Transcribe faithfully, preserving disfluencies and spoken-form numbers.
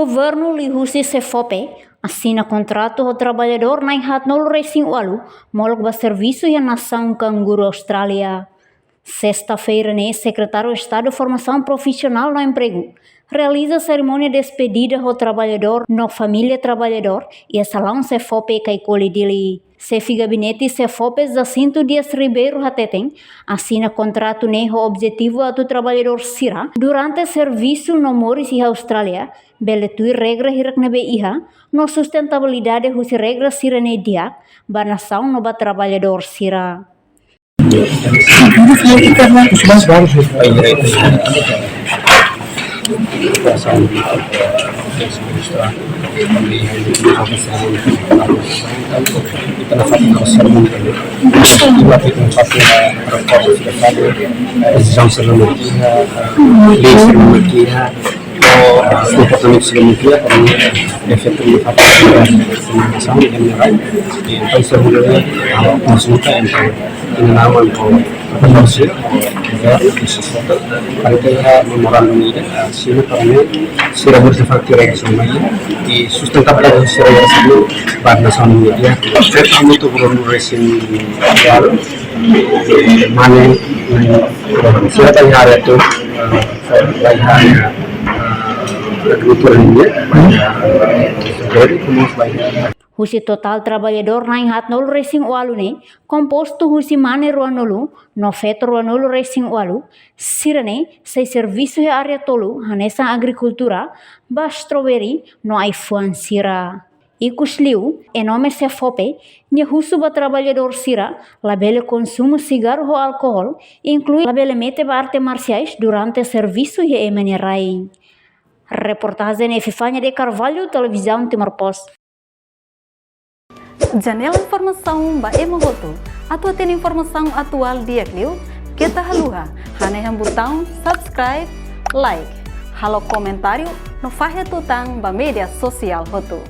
Governu liuhusi SEFOPE asina kontratu ho traballadór na'in haatnulu resin ualu molok ba servisu iha nasaun kanguru Austrália. Sesta-feira ne'e, Sekretáriu Estadu Formasaun Profisionál no Empregu realiza serimónia despedida ho traballadór no família traballadór iha salaun SEFOPE Caicoli, Dili. Xefe Gabinete SEFOPE, Jacinto Dias Ribeiro, hateten, asina kontratu ne'e ho objetivu atu traballadór sira durante servisu no moris iha Austrália bele tuir regra hirak ne'ebé iha, no sustentabilidade husi regra sira-ne'e di'ak ba nasaun no ba traballadór sira. Exijansas da matéria, leis da matéria, no komportamentu sira-ne'e di'ak, para efetu de fato, komunikasaun iha rai. Entaun, sira konsulta entre inan-aman ho, ho governu, ho SEFOPE, para iha memorandum ida, asina para ne'e sira bele de facto reasaun mai, i sustentabilidade sira-ne'e ba nasaun ida. Seta muito Bruno resin, mane, sira ba iha área tu, eh, ba iha, eh, agrikultura nian, eh, jadi, komu ba iha. Husi totál traballadór na'in haatnulu resin ualu ne'e, kompostu husi mane ruanulu no feto ruanulu resin ualu, sira-ne'e sei servisu iha área tolu, hanesan agrikultura, ba strawberry no ai-fuan sira. Ikusliu, em nome SEFOPE nia husu ba traballadór sira labele konsumu sigarru ho alkohol, inklui labele mete ba arte marsiais durante servisu iha ema nia rai. Reportajen Eva Fania de Carvalho, Televizaun Timor Post. Janela informasaun ba ema hotu. Atu hatene informasaun atuál di'ak liu, keta haluha hanehan butaun subscribe, like, halo komentáriu no fahe tutan ba média sosiál hotu.